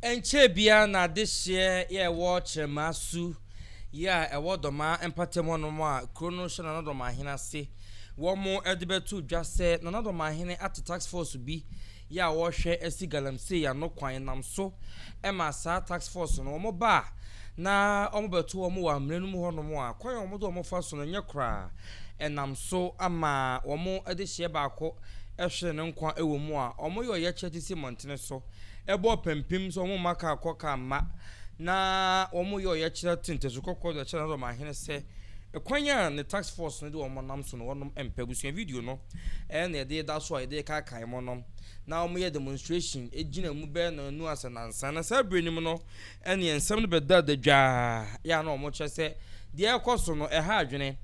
Ɛnkyɛɛ biara na adehyeɛ yɛ ɛwɔ Kyerɛmaa Su yi a ɛwɔ Dɔmaa mpɔtam hɔnom a kuro no hyɛ Nana Dɔmaahene ase. Wɔde bɛtoo dwa sɛ Nana Dɔmaahene ate task force bi yɛ a wɔrehwɛ asi galamsey ano kwan nam so ma saa task force no wɔn ba a na wɔbɛto wɔn wɔ amena no mu hɔnom a kwan a wɔde wɔn fa so no nyɛ koraa ɛnam so ama wɔn adehyeɛ baako hwere ne nkwa wɔ mu a wɔyɛ ɔyɛkyerɛ te si mmɔntene so bɔ pampim sɛ wɔn mma kaa kɔ kaa mma na wɔyɛ ɔyɛkyerɛ te ntasu kɔkɔɔ de kyerɛ N'adɔmahene sɛ kwan a ne task force no de wɔn nam so no wɔnom mpɛ. Abusua video no na yɛde da so a yɛde rekaakae mo no na wɔyɛ demonstration gyina mu bɛyɛ nnanu asɛ nnansa na saa bere no mu no ɛneɛ nsɛm no bɛda da dwaa yɛ a na wɔkyerɛ sɛ deɛ ɛrekɔ so no ɛha adwene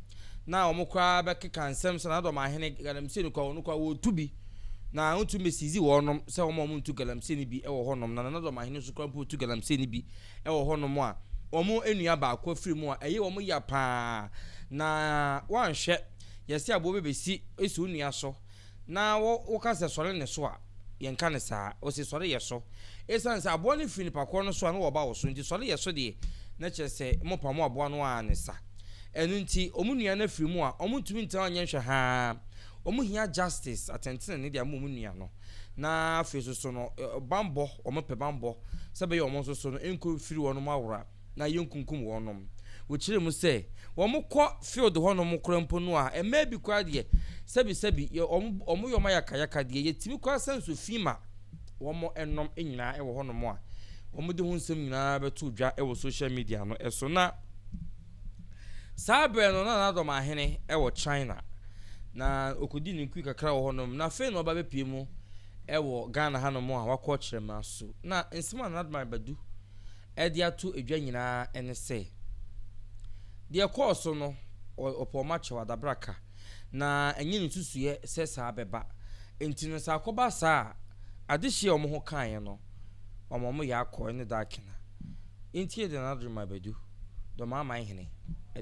na wɔn koraa bɛkeka nsɛm sɛ N'adɔmahene galamsey no koraa wɔn koraa wɔretu bi na wontumi bɛsizi wɔnom sɛ wɔn a wɔntu galamsey no bi wɔ hɔnom na Nana Dɔmahene nso koraa mpo tu galamsey no bi wɔ hɔnom a wɔn nua baako afiri mu a ɛyɛ wɔn ya paa na wɔanhwɛ yɛsɛ aboɔ bɛbɛsi esi wo nua so na woka sɛ sɔre ne so a yɛnka ne saa ɔsi sɔre yɛ so ɛsiane sɛ aboa no firi nipa korɔ no so a na wɔba wo so nti sɔre yɛ so deɛ na kyerɛ sɛ mo pa mo aboa no a ne sa ɛno nti wɔn nua no afiri mu a wɔn ntumi ntena nyɛ nhwɛ haa wɔn hia justice atɛntene deɛ ama wɔn nua no na afei nso so no bambɔ wɔn pɛ bambɔ sɛ bɛyɛ wɔn nso so no nkɔ firi wɔn awora na yɛnkunkum wɔn. Wɔkyerɛ mu sɛ wɔn kɔ field hɔnom koraa mpo no a mmaa bi koraa deɛ sɛbisɛbi yɛ wɔn wɔn yɛ wɔn ayakayaka deɛ yɛtumi koraa sɛ nso fi ma wɔn nom nyinaa wɔ hɔnom a wɔn de ho nsɛm nyinaa bɛto dwa wɔ social media no so. Na saa berɛ no na Nana Dɔmahene wɔ China na ɔkɔdi ne nkui kakra wɔ hɔnom na afei na ɔba bɛpie mu wɔ Ghana hanom a wakɔ Kyerɛma so. Na nsɛm a Nana Dɔmahene Badu de ato dwa nyinaa ne sɛ deɛ ɛkɔɔ so no ɔpɔ ɔma kyɛw adabraka na ɛnyɛ ne nsusuiɛ sɛ saa bɛba nti no sɛ akɔba saa a adehyeɛ a wɔn ho kaeɛ no wɔn wɔn yɛ akɔ ne daakena nti yɛ de Nana Dɔmahene Badu Dɔmaaman hene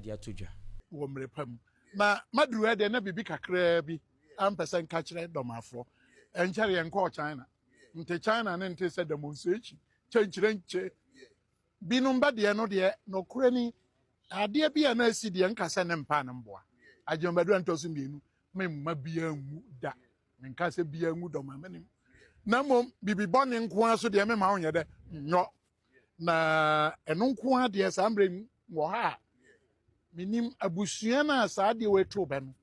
de ato dwa. Wɔ mmerɛ pa mu na maduru ha deɛ na biribi kakraa bi ampɛ sɛ nka kyerɛ dɔmafoɔ ɛnkyɛre yɛnkɔɔ China nte China ne nte sɛ demonstration kyɛnkyerɛnkyɛ binom bɛ deɛ no deɛ nokorɛ ni adeɛ bi a na asi deɛ nka sɛ ne mpa ne mboa agyemabadu a ntɔ so mmienu memma biara nwu da menka sɛ biara nwu dɔm amanim na mmom biribi bɔne nko ara so deɛ mema wo nyɛ dɛ nyɔ na ɛno nko ara deɛ saa mmerɛ mu wɔ ha a menim abusua no a saa adeɛ wei too bɛ no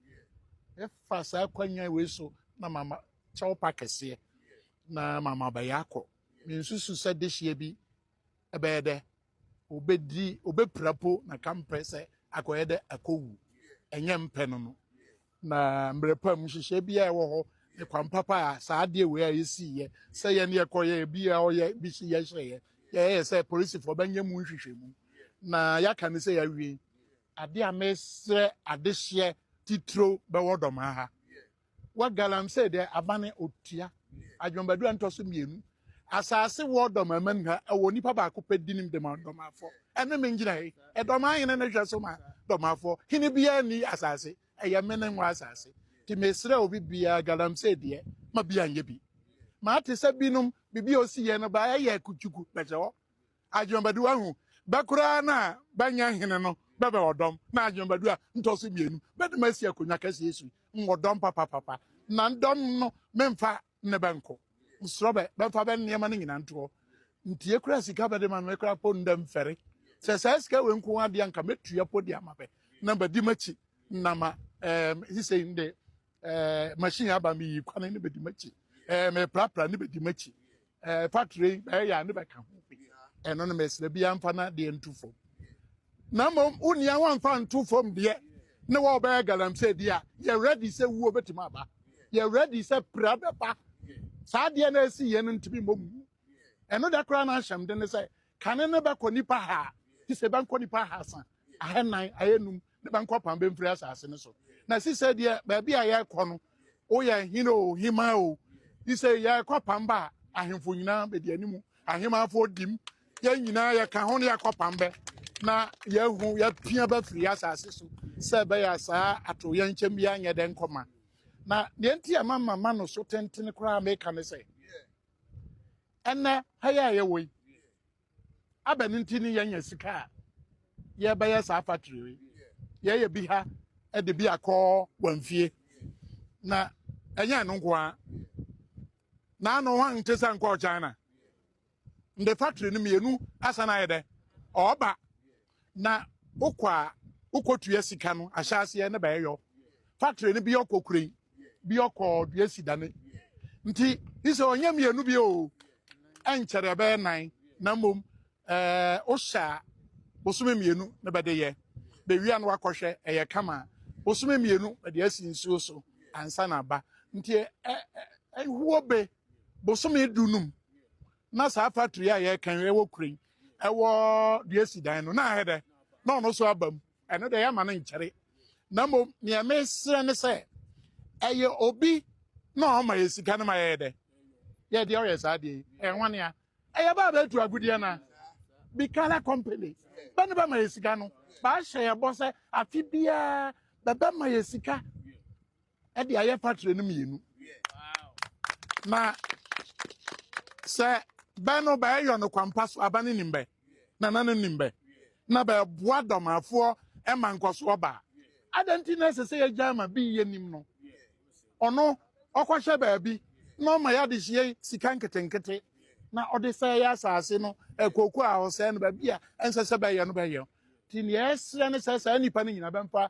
ɛfa saa kwanya wei so na mama kyɛw pa kɛseɛ na mama bɛyɛ akɔ mensusu sɛ dehyeɛ bi ɛbɛyɛ dɛ obɛdi obɛpira po na ka mpɛ sɛ akɔyɛ dɛ akɔwu ɛnyɛ mpɛ no no na mmerɛ pa mu nhyehyɛ bi a ɛwɔ hɔ ne kwan papa a saa adeɛ wei a yɛsiiɛ sɛ yɛne yɛkɔyɛ bi a ɔyɛ bi si yɛhyɛeɛ yɛyɛ sɛ polisifoɔ bɛnyɛ mu nhwehwɛmu na yɛaka ne sɛ yɛawie adeɛ a mesrɛ adehyeɛ titiro bɛwɔ dɔmaa ha wa galamsey deɛ abane otua adwumbadu a ntɔ so mmienu asase wɔ dɔmama ha ɛwɔ nipa baako pɛ di nim dɛm dɔmafoɔ ɛne me ngyina yi ɛdɔm ahene ne hwɛ so ma dɔmafoɔ hene biara ni asase ɛyɛ me ne nwa asase nti mesrɛ obi biara galamsey deɛ ma bi anyɛ bi maa te sɛ binom bibi a osi yɛ no ba ɛyɛ kutuku bɛkyɛ hɔ adwumbadu ahu bɛkoraa na bɛnyɛ hene no bɛbɛ ɔdɔm na adwumbadu a ntɔ so mmienu bɛde ma asi akonnwa kɛseɛ so nwɔ dɔm papapapa na dɔm no memfa ne bɛnkɔ nsoro bɛ bɛmfa bɛ nneɛma no nyinaa ntoɔ nti ekura sika bɛde ma me kura po ndɛ mfɛre sɛ saa sika wei nko adeɛ anka mɛtua po de ama bɛ na bɛdi m'akyi na ma sisei nde machine aba mi yi kwane ne bɛdi m'akyi meprapra ne bɛdi m'akyi factory bɛyɛ a ne bɛka ho bi ɛno no mesrɛ bi amfa na deɛ nto fam na mmom wo nua wamfa nto fam deɛ ne wa ɔbɛyɛ galamsey deɛ a yɛ ready sɛ wuo bɛtumi aba yɛ ready sɛ pra bɛba saa deɛ na esi yɛn no ntumi mmɔ mu ɛno da koraa na ahyɛm de ne sɛ kane ne bɛkɔ nipa ha ti sɛ bɛnkɔ nipa ha sa ahanan ahanum ne bɛnkɔ pam bɛmfiri asase no so na sisɛ deɛ baabi a yɛrekɔ no woyɛ hene o hema o ti sɛ yɛrekɔ pam ba a ahemfo nyinaa bɛdi anim ahemafoɔ dim yɛn nyinaa yɛka ho ne yɛkɔ pam bɛ na yɛhu yɛpia bɛfiri asase so sɛ ɛbɛyɛ saa ato yɛn nkyɛn bi anyɛ dɛ nkɔma na deɛ nti a mama ma no so tenten koraa meka ne sɛ ɛnɛ ha yɛ a yɛwɔ yi. Abɛn nti ne yɛnya sika a yɛbɛyɛ saa factory yi. Yɛyɛ bi ha de bi akɔ wɔn fie. Na ɛnyɛ ɛno nko ara. Na ano hɔ nte sɛ nkɔɔ China. Nde factory no mmienu asan ayɛ dɛ ɔɔba. Na wokɔ a wokɔtua sika no ahyɛaseɛ ne bɛyɛ factory no bi ɔkɔ kuren bi ɔkɔ dua si dane nti isɛ ɔnyɛ mmienu bi o ɛnkyɛrɛ ɛbɛyɛ nan na mmom ɛɛ wohyɛ a bosome mmienu na bɛde yɛ bewia no wakɔhwɛ ɛyɛ kama bosome mmienu bɛde asi nsuo so ansa na aba nti ɛ ɛ ɛhoɔ be bosome dunum na saa factory a yɛka yi ɛwɔ kuren ɛwɔ dua si dan no na ahɛ dɛ na ɔno nso aba mu ɛno deɛ yɛama no nkyɛre na mmom nea mesrɛ ne sɛ ɛyɛ obi na ɔma yɛ sika no ma yɛyɛ dɛ yɛ deɛ ɔyɛ saa deɛ yi ɛyɛ hwane a ɛyɛ ba a bɛatu agudeɛ no a bikala company bɛne bɛma yɛ sika no baahyɛ yɛ bɔ sɛ afe biara bɛbɛma yɛ sika ɛde ayɛ factory no mmienu na sɛ bɛ no bɛyɛ no kwampa so aba no nim bɛ nana no nim bɛ na bɛboa dɔmafoɔ ɛma nkɔsoɔ ba adɛn nti na ɛsɛ sɛ yɛgya ma bi yɛ nim no ɔno ɔkɔhyɛ baabi na ɔma yɛ adehyeɛ sika nketenkete na ɔde sɛ yɛ asase no ɛkoko a ɔsɛe no baabi a ɛnsɛ sɛ bɛyɛ no bɛyɛ nti nea ɛsrɛ ne sɛ saa nnipa no nyinaa bɛmfa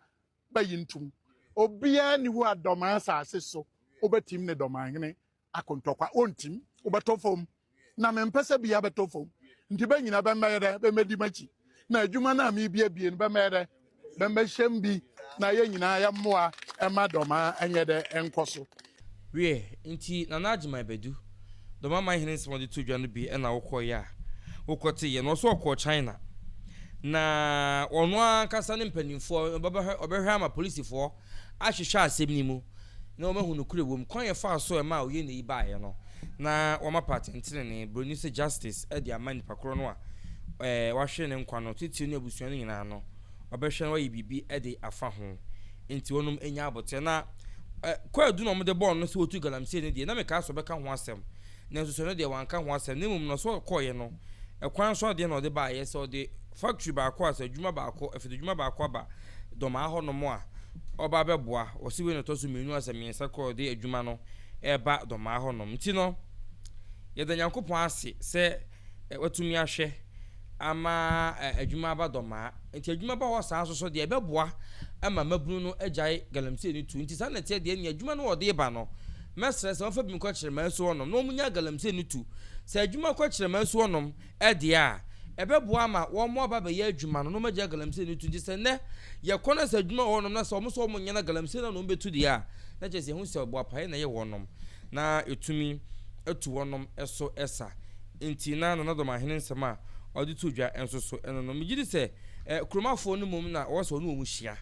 bɛyi ntom obiara ni hɔ a dɔmaa asase so wobɛtim ne dɔmahene akontɔkwa ɔntim wobɛtɔ fam na mempɛ sɛ bia bɛtɔ fam nti bɛnyina bɛmmɛyɛ dɛ bɛmmɛdi m'akyi na adwuma no a mebiabie no bɛmmɛyɛ dɛ bɛmmɛhyɛm bi na yɛn nyinaa yɛmmoa ɛma dɔmaa ɛnyɛ dɛ ɛnkɔ so. Wiɛ, nti Nana Agyeman Badu, Dɔm aman hene nsɛm a ɔde too dwa no bi na wokɔeɛ a wokɔteeɛ no? Ɔse ɔkɔɔ China na ɔno ankasa ne mpanimfoɔ ɔbɛhwɛ ɔbɛhwɛ ama polisifoɔ ahwehwɛ asɛm no mu na wɔahu nokorɛ wɔ mu, kwan a ɛfaa so a ɛmaa oyenna yi baeɛ no, na wɔama atɛntenenee, buroni sɛ justice, de ama nipa korɔ no a ɛɛ wahwere ne nkwa no, titiriw ne abusua no nyinaa no, ɔbɛhwɛ na wayɛ biribi de afa ho. Nti wɔnom nya aboterɛ. Na ɛ kwaadu na wɔde bɔɔ no sɛ wɔtu galamsey no deɛ, na mekaa sɛ ɔbɛka ho asɛm. Nanso sɛ ɔno deɛ wanka ho asɛm, na mmom no sɛ ɔkɔeɛ no, ɛkwan so adeɛ na ɔde baeɛ, sɛ ɔde factory baako a sɛ adwuma baako, afididwuma baako aba Dɔmaa hɔnom a, ɔba abɛboa. Ɔse wei na ɛtɔ so mmienu asɛ mmiɛnsa koraa a ɔde adwuma no reba Dɔmaa hɔnom. Nti no, yɛda Nyankopɔn ase sɛ watumi ahwɛ ama adwuma aba Dɔmaa. Nti adwuma ba hɔ saa nso so deɛ ɛbɛboa ama mmabunu no agyae galamsey no tu. Nti saa na ɛteɛ deɛ nea adwuma no wɔde ba no, mɛsrɛ sɛ wɔmfa bi nkɔ Kyerɛmansu hɔnom na wɔnya galamsey no tu. Sɛ adwuma kɔ Kyerɛmansu hɔnom deɛ a, ɛbɛboa ama wɔn aba abɛyɛ adwuma no na wɔagyae galamsey no tu. Nti sɛ nnɛ yɛkɔ na sɛ adwuma wɔ hɔnom na sɛ wɔn nso wɔnyɛ na galamsey no na wɔbɛtu deɛ a, na kyerɛ sɛ yɛhu sɛ boapaeɛ na ɛyɛ wɔnom na ɛtumi atu wɔnom so sa. Nti na Nana Dɔmahene nsɛm a ɔde too dwa nso so ɛno no. Megye di sɛ eh, kuromafoɔ no mmom na wɔwɔ sɛ wɔne wɔn hyia.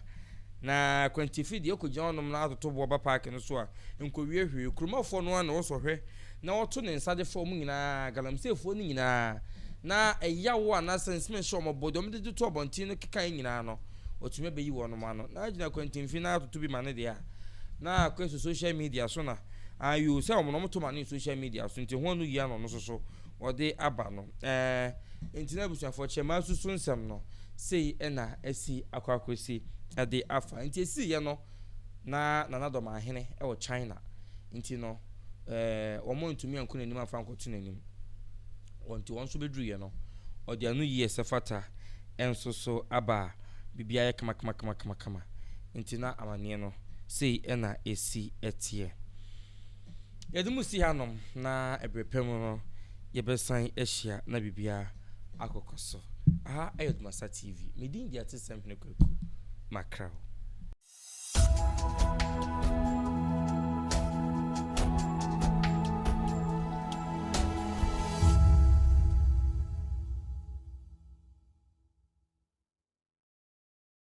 Na kwantifi deɛ ɛkɔgyina hɔnom na atoto boɔ ba paake no so a, nkɔwie hwee. Kuromafoɔ no ara na wɔsɔ hwɛ na wɔto ne nsa de fa wɔn nyinaa, galamseyfoɔ no nyinaa, na ɛyaw anaasɛ nsɛm a ɛhyɛ wɔn bo, deɛ wɔde toto abɔnten no kekaeɛ nyinaa no, wɔtumi abɛyi wɔn ano. Na agyina kwantimfi na atoto bi ma no deɛ a, na akɔyɛ sɛ social media so na ayoo sɛ wɔn na wɔto ma no social media so nti ho ano yia na ɔno nso so wɔde aba no. Ɛɛ nti na abusuafoɔ kyɛ maa susu nsɛm no sei ɛna asi akɔ akɔsi ɛde afa. Nti esiiɛ no na Nana Dɔmahene ɛwɔ China nti no ɛɛ wɔn antumi anku n'anim amfa ankɔto n'anim. Wɔn nti wɔn nso bɛduruiɛ no, ɔde ano yie sɛ fata nso so aba a biribiara yɛ kamakamakamakama. Nti na amaneɛ no sei na ɛsi teɛ. Yɛde mo si hanom na ɛberɛ pa mu no yɛbɛsan ahyia na biribiara akokɔ so. Aha ɛyɛ Dumasa TV. Me din de Atesɛm Hene Kwaku Makraw.